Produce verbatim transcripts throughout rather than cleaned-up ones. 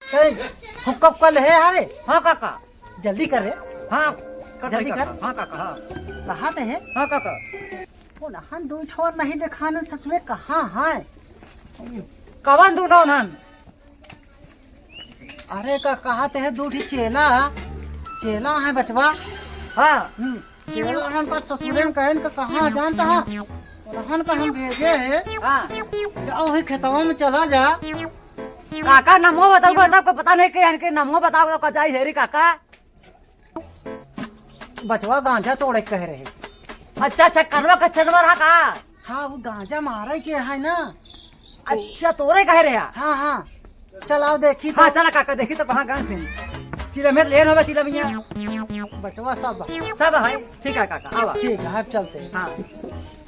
ए, हुक्का, हुक्का ले, अरे। हाँ काका। जल्दी कर रे। हाँ, कर जल्दी दे कर। काका। हाँ काका, हाँ। कहाँ ते है? हाँ काका। उन्हन दुइ ठो नहीं देखान ससुरे, कहाँ है? कवन दुनो उन्हन? अरे का, कहा ते है, दू ठी चेला, चेला है बचवा। हाँ। हम्म, चेला उन्हन का ससुरे में कहन का कहाँ जानता है? उन्हन का हम भेजे है। हाँ। जाओ वही खेतवा में चला जा। काका नमो बताओ, सबको पता नहीं के, इनके नमो बताओ तो कचाई हेरी काका। बचवा गांजा तोड़े कह रहे। अच्छा, अच्छा, कनवा कच्चनवा रहा का? हाँ, वो गांजा मारे के है ना। अच्छा, तोरे कह रहे हैं? हाँ, हाँ। चल आओ देखी तो। हाँ, चला काका, देखी तो कहाँ गांज है। चिलम है, लेन होगा चिलमिया। बचवा सब है। सब है, ठीक है काका, आवा। ठीक है, अब चलते हैं। हाँ, अब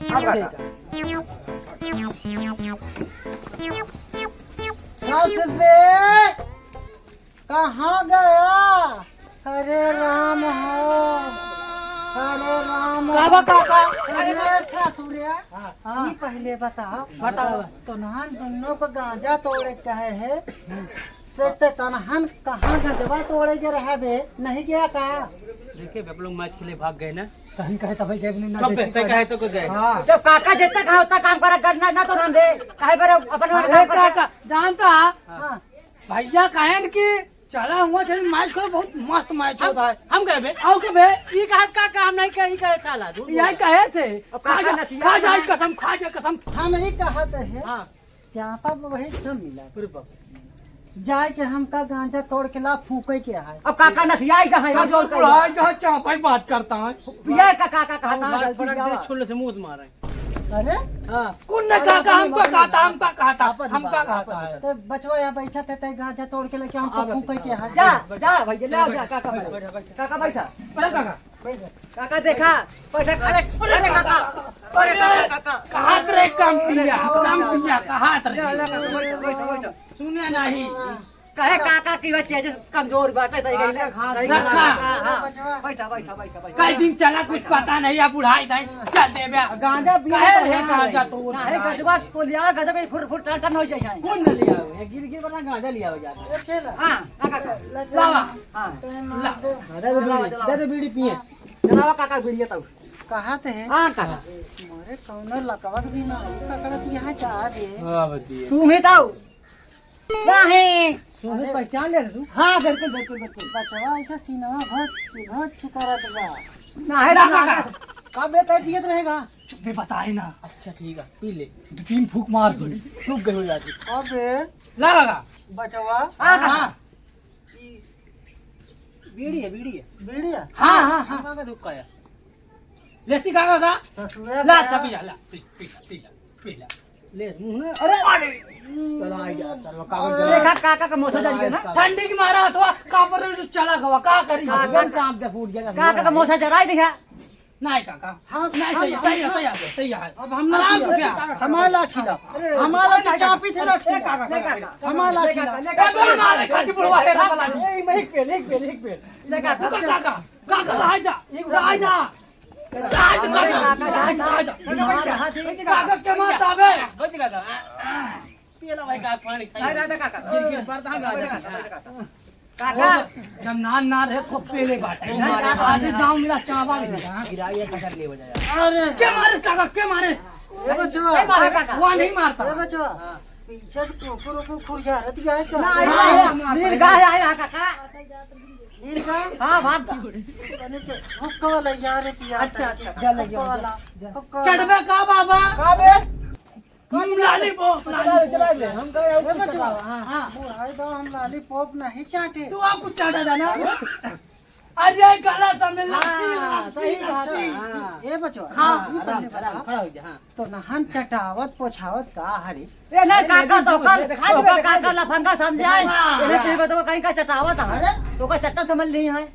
ठीक काका। है। सास बे, कहाँ गया? अरे राम हो, अरे राम हो। का बा काका? अरे अच्छा सूर्या, हाँ। हाँ। ई पहले बता, बताओ। तोनहन दुनो को गांजा तोड़े कहे है, ते, ते तोनहन कहाँ गंजवा तोड़े के रहे बे? नहीं गया का? देखिए, आप लोग मैच खेले भाग गए ना। कहीं कहे तभी गए नहीं ना, कब देखी तय कहे तो को गए। हाँ। जब काका जितना कहा उतना काम करा, करना ना तो रहन दे। काहे पर अपन अरे काम कर। काका, जानता है? हाँ। भैया कहेन कि चला हुआ चल मैच खेलो, बहुत मस्त मैच होता है। हम गए बे। आओ के बे? ई कहा का, का हम नहीं कही कहे साला, झूठ यही बोल। कहे थे। अब काका खा जा, नसिया खा जा है। कसम, खा जा कसम। हम ही कहा थे। हाँ। चापा में वही सब मिला। अरे बाप। जाए के हमका गांजा तोड़ के ला फूके के है। अब काका नसियाई का है, अब जोर कर। बुढ़ा जहाँ चापा ही बात करता है। पिया का काका कहा हम था, बात गलती पड़क क्या दे, हुआ? छोले से मुंह मारा है। अरे? हाँ। कौन ने कहा, कहा, हमका कहा था, हमका कहा था, आपन हमका बात, कहा आपन था। बात। तो बचवा यहाँ बैठा थे, तय गांजा तोड़ के लेके हमको अब फूके के है। जा, जा भैया, ले आओ, जा, काका बैठा। बैठा, बैठा। काका बैठा। अरे काका। बैठा। काका देखा, बैठा, अरे, अरे काका, अरे काका, काका। कहाँ तेरे काम किया, काम किया, कहाँ तेरे? ले, ले, बैठा, बैठा, बैठा। सुने नहीं। कहे काका की बच्चे जे कमजोर बाटे, सही गई ले। काका, सही गई ले, रखा। काका, हाँ। बैठा, बैठा, बैठा, बैठा। कई दिन चला, कुछ पता नहीं, अब बुढ़ाई दाई, चल दे बे। गांजा पिए कहे तो रे, ना गांजा ले। तो ना है, गजबा तो लिया, गजब में फुर फुर टन टन हो जाए। कौन न लिया? ये गिर गिर बना गांजा लिया हो जाता। अच्छा ला। हाँ, काका, काका। लावा। हाँ। ला। दे दे बीड़ी, दे दे बीड़ी पिए। जलावा काका बीड़ी तब। कहा ते है? हाँ, काका। मारे कौनो लकवा के भी ना हो, पकड़त यहाँ जा रे। हाँ, बतिया। सुमित आओ। नहीं। सुमित अरे। पहचान ले तू? हाँ, बिल्कुल, बिल्कुल, बिल्कुल। बचवा ऐसा सीनवा घोच, घोच करत बा। ना है, ला, ना ला, है। ला। का बे तय पियत रहेगा? चुप बे, बताए ना। अच्छा, ठीक है, पी ले। दो तीन फूंक मार दू, डूब गए हो जाती। अबे। ला, ला, ला। बचवा। हाँ, हाँ। हाँ। ई बीड़ी है, बीड़ी है। बीड़ी है? हाँ, हाँ, हाँ। काका धुक्का है। लेसी काका का? ससुरे ला, का। अच्छा, पी ला, ला, पी, पी ला, पी ला, पी ला। ले, मुंह ना, अरे, अरे। चला, आ जा, चला, काका अरे। देखा, काका का मोसा जल गया ना? ठंडी के मारा तो कापर जो चला गवा, का करी? काका एकदम चाप दे, फूट गया। काका का मोसा जराई देखा। नहीं काका। हाँ, नहीं, हम, सही है, हम, सही है, हम, सही है, सही है। अब हम ना आराम पिया। से पिया। हमारा लाठी ला। अरे, हमारा लाठी चापी थे, लाठी ला। ले काका, ले काका। हमारा लाठी ला। ले काका, ले काका। ए, बोल मारे, खाटी बुढ़वा है, ला, ला। ए, मैं एक पेल, एक पेल, एक पेल। ले काका। काका, काका, काका, रह जा, रह जा। रह जा, काका, रह जा, रह जा। काका के मार ताबे। पियला भाई का पानी। अरे, राधा काका। गिर, गिर, प्रधान राधा काका। काका। जब नान ना रहे, खूब पेले बाटे। नहीं, काका। आज गाँव मिला चावा भी नहीं, हाँ। गिरा, ये पकड़ ले बजाया। अरे। के मारे काका, के मारे? ए बचवा। के मारे काका? वो नहीं मारता। ए बचवा। हाँ। पीछे से कुकुर, कुकुर खुरिया रहती है क्या? ना, हाँ, हाँ, हाँ, नील गाय आया काका। नील गाय? हाँ, भाग गा। तने के हुक्का वाला यार है पिया अच्छा, था। अच्छा। जा ले हुक्का गया, वाला, जा। हुक्का वाला। चढ़बे का बाबा? का बे? लॉलीपॉप, चला दे, चला दे। हम कहे, ए बचवा, हाँ। हाँ। बुढ़ाई बा, हम लॉलीपॉप नहीं चाटे। तू आपको चाटा जाना। अरे, गला सा में लस्सी, हाँ, लस्सी, सही बात है, लस्सी। हाँ। ए, ए बचवा, हाँ, ई आराम, पहले आराम, बता, खड़ा हो जा, हाँ। तो नहन चटावत, पोछावत का हरी? ए, नहीं, अरे, काका, लेकिन तो कल, देखा तो दे, काका देखा दे। लफंगा समझाए। हाँ। अरे, तू बताओ, कहीं का चटावत है? अरे। तो का चट्टा समझ ली है?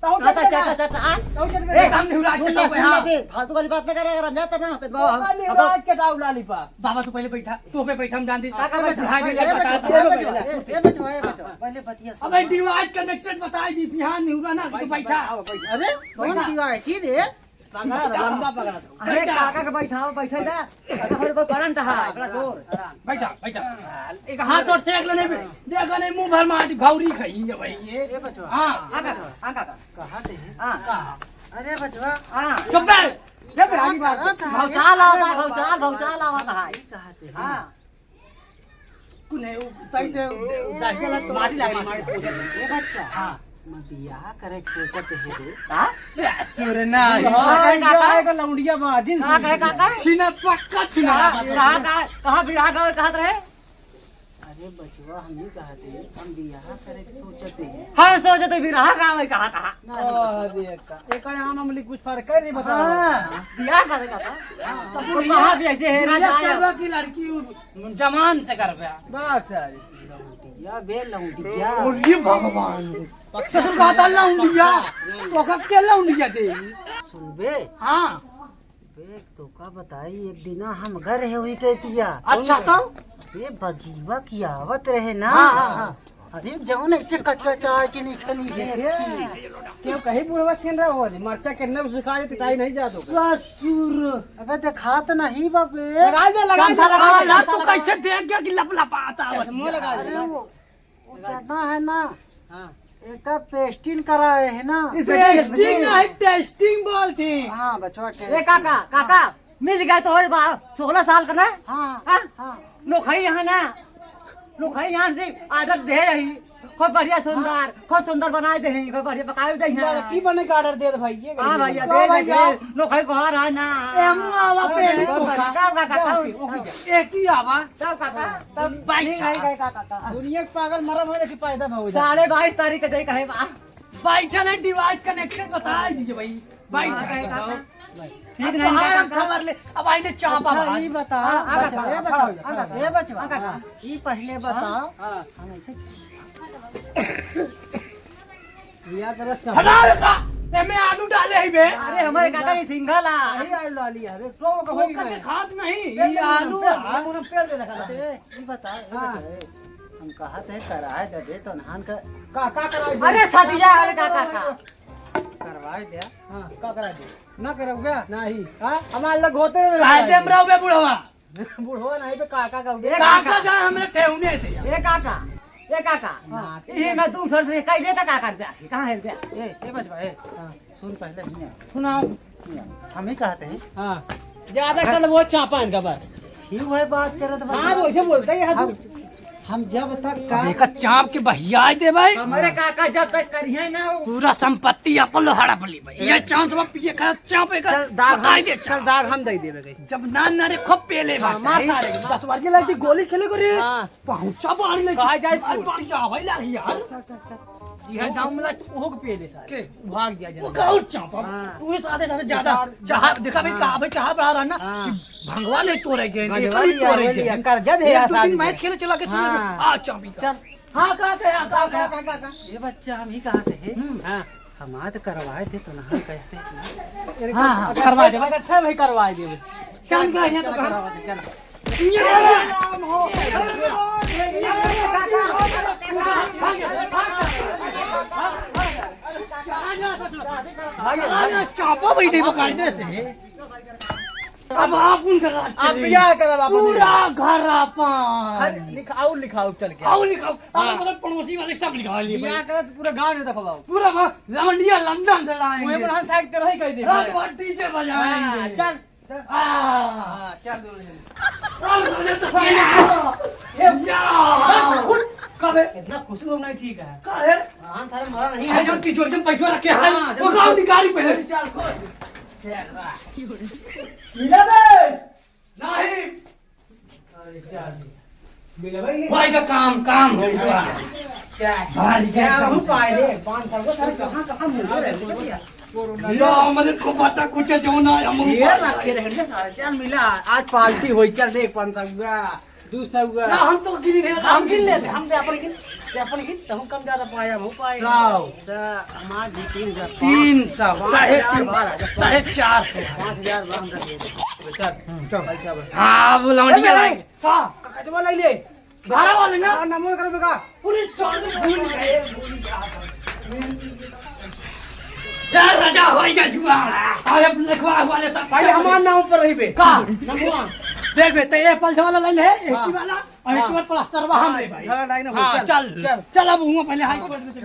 तो हम हाँ, तो चट्टा चट्टा, ना। चट्टा, आ। तो हम चट्टा ए, ना। हम निहुरा सुन ले, चटाओ, सुन हाँ। ले, फालतू वाली बात ना करे, अगर हम जाते ना, तो हम, हम निहुरा चटाओ लॉलीपॉप। बाबा, तू पहले बैठा, तू पे बैठा, हम जान दी। काका, बैठा। बुढ़ा ए, गया, ए, बता, बचवा, ए, बचवा, ए, बचवा, ए, बचवा, पहले बतिया सुन। अबे, डिवाइस कनेक्टेड बताई दी, फिर हाँ, निहुरा ना, तू बैठा। बैठा, बैठा। अरे, कौन बैठा। डिवाइस रे? पकड़ा था, लंबा पकड़ा था। अरे बैठा। काका के बैठाओ, बैठे ना। अच्छा, हमारे ऊपर करंट है, बड़ा जोर। बैठा, बैठा। एक हाथ और देख ले, नहीं, देख ले, मुंह भर माटी, भौरी खाई है भाई ये। ए बचवा। हाँ। हाँ काका, हाँ काका। कहा थे? हाँ। कहा? अरे बचवा। हाँ। चुप बे। ये बिहारी बात। कहा था? भौचाल आवता, भौचाल, भौचाल आवता है। कहा थे? हाँ। कुने उ तई से जाके ला तो माटी लागे, माटी। ए बच्चा, हाँ। मैं बियाह करे के सोचत हे रे। का? ससुर ना। हाँ, हाँ, का, का, का? लौंडिया बाजिन का कहे, का, का? छिना पक्का छिना का, बात। का, का, कहाँ बियाह का कहत रहे? अरे बचवा, हम ही कहत हे, हम बियाह करे के सोचत हे। हाँ, सोचत हे, बियाह का वही कहत हा। ना, ना। ओह, देख का। एका यहाँ मामूली कुछ फर्क है, नहीं बता। हाँ। बियाह करे का था? हाँ। तो कहाँ भी ऐसे हेरा जाए। करवा की लड़की जमान से कर बे। बात सारी। लौंडिया बे, लौंडिया। अरे भगवान। ससुर का था लौंडिया। ओका के लौंडिया दे। सुन बे। हाँ। बे, तो का बताई, एक दिना हम घर है हुई कहतिया। अच्छा, तो? बे, बगीवा की आवत रहे ना। हाँ, हाँ, हाँ। अरे, जौन ऐसे कचकचा के निकली है। क्यों कहीं बुढ़वा छीन रहा हो? मरचा कितने भी सुखा जाती, ताई नहीं जात हो। ससुर। अबे, देखात नहीं बाबे। लगा दे, लगा दे, चमचा लगा दे, लगा दे। तू कैसे देख गया कि लपलपाता है? चश्मा लगा दे। अरे, वो, वो जाना है ना। हाँ। एका पेस्टिंग कराए है ना। पेस्टिंग नहीं, टेस्टिंग बोलती। हाँ, बचवा, ए, टेस्टिंग। काका, काका। मिल गए तो होई बा, सोलह साल का ना? हाँ, हाँ? हाँ। नोखई यहाँ ना, नोखई यहाँ से आर्डर दे रही, खूब बढ़िया सुंदर, हाँ। खूब सुंदर बनाए दे हैं, खूब बढ़िया पकाए दे हैं। लड़की बने का आर्डर दे दे भाई, ये हाँ करिए। भैया, तो दे दे, भैया। दे। नोखई को आ रहा ना। ए, मुँह आवा, ए, पेट ए, को का, का, का, का, का, का, का, एक ही आवा। तब का, का, तब बाईस ठीक है, का, का, का, का। दुनिया के पागल मरम हो, लेकिन पैदा भा हो जाए। साढ़े बाईस तारीख के जाई कहे बा। बाईस ना, डिवाइस कनेक्शन बता दीजिए भाई। बाईस हाँ, का, का। ठीक अब नहीं, कहाँ काका। खबर ले? अब आइने चाप अच्छा, आवाज। ई बताओ, हाँ, हाँ, बचवा, काका, ए बचवा, हाँ, काका। ए बचवा, हाँ, काका। ई पहले बताओ, हाँ। हम ऐसे बिया करत सब। हटा रे का, एमे आलू डाले ही बे। अरे, हमारे काका, ये सिंगल आ। अरे, आलू डाली है, बे, तो वो कहो ओकर नहीं। दिखात नहीं, ये ये आलू हम आ। हम पेड़ दे रखा था। अरे, ई बताओ, ई हाँ। बताओ, हम कहा थे कराए दे, दे तो नहान का। का, का कराए दे? अरे, सदिया, अरे, का, का, का? करवाए दे। हाँ, का कराए दे? ना करोगे? नहीं। हाँ? हमारे लोग होते रहे। काहे दे हमरा बे बुढ़वा? बुढ़वा नहीं बे, काका का उठे। ए काका। काका का हमरे ठेहुने से। ए काका, ए काका। हाँ। ये मैं दू सौ से कह देता काका रुपया। कहाँ है रुपया? ए, ए बचवा, ए। हाँ। सुन पहले हियाँ। सुनाओ। हियाँ। हम ही कहते हैं। हाँ। ज्यादा कल वो चापा इनका बस। ठीक है, बात करत बा। हाँ, वैसे बोलते ही हम, हम जब तक का अब एका चाप के बहियाए दे भाई। हमारे काका जब तक करिए ना वो। पूरा संपत्ति अपन लो हड़प ली भाई। ये चांस बा पिए का चाप एका चल दाग बताई हम, दे चल चाप। दाग हम दे देबे गई। जब ना ना रे खूब पेले हाँ, बात मार है। सारे। दस बार के लाइट गोली खेले को रे। हाँ। पहुंचा बाड़ी लगी। कहाँ जाए अरे तू? बाड़ी आवे लागी यार। चल, चल, चल। ये है दाम मिला, ओहो के पिए ले सारे। के? भाग गया वो जल्दी। का और चापा? हाँ। तू ही साथे साथे ज्यादा और चाहा, देखा भाई, हाँ। कहा भाई, चाहा बढ़ा रहा ना हाँ। कि भंगवा ले तोरे के, भंगवा नहीं लिया, तोरे वो के। लिया, कर्जा दे एक यार दो दिन साथ मैच में। खेले चला के सुन हाँ। आ चाबी का। चल। हाँ, का, का, का, का, का, का, का, का? ये बच्चा हम ही कहा थे। हम्म। हाँ। हमार तो करवाए थे, तो ना कहते हैं। अरे, हाँ, हाँ, अच्छा, करवा दे, अच्छा, भाई। अच्छा, भाई, करवा दे। चल, चल, यहाँ तो चल, कहाँ? करवा दे, चल। चापा बैठे बकायदे से। अब आप उनका राज आप चलेंगे। बियाह करब आप पूरा अपने। घर आपन। खाली लिखाओ, लिखाओ चल के। आओ लिखाओ। हाँ। आप मतलब पड़ोसी वाले सब लिखा लिए बियाह भाई। करब तो पूरा गांव में देखो बाबू। पूरा गांव, लवंडिया लंदन से लाएंगे। वही पर हम साइड तेरा ही कह दे। रात भर डीजे बजाएंगे। हाँ, चल। हाँ। हाँ, चल दो जने। चल दो जने तो सामने आओ। ए, या। उठ। कबे? इतना खुश होना ठीक है। का है? हाँ, सारे मरा नहीं है। है। जो तिजोरी में पैसा रखे हैं, हाँ, वो जल्दी गाँव निकाली पहले। चल, खोल। चल, वाह। मिला बे? नहीं। अरे, चल। मिला भाई, ये भाई का काम, काम हो गया। क्या? भाई का क्या काम। हूँ पाए रे? पाँच साल को सारे कहाँ, कहाँ मिल रहे हैं? या, मैंने को बता कुछ जो ना, हम ये रखे रहे सारे। चल मिला, आज पार्टी होई, चल देख, पाँच सौ हुआ, दो सौ हुआ। ना, हम तो गिन रहे, हम गिन लेते, हम दे अपन गिन, दे अपन गिन, तो हम कम ज्यादा पाए, हम पाए। सौ। तो हमार भी तीन हजार। तीन सौ, पाँच हजार बारह, साढ़े चार सौ। पाँच हजार बारह, हम दे देते। चल, हम्म। चल, पैसा बस। हाँ, वो लौंडिया अरे, लाएंगे। का? कचवा ले ले। बारह वाले ना? हाँ, नमो कर बेटा। पूरी चौड़ में भूल गए, भूल गया। यार, राजा हो जा जुआ। अरे, लिखवा, हुआ ले, चल, पहले चल। हमार नाम पर रही बे। का? नमुआ। देख बे, ते ए पल्स वाला लाइन है, हाँ। एटी वाला, और हाँ। एटी वाला प्लास्टर बा, हम हाँ, ले भाई। हाँ, लाइन हो, हाँ, चल, चल, चल। चल, अब हुआ पहले हाई कोर्ट में चल।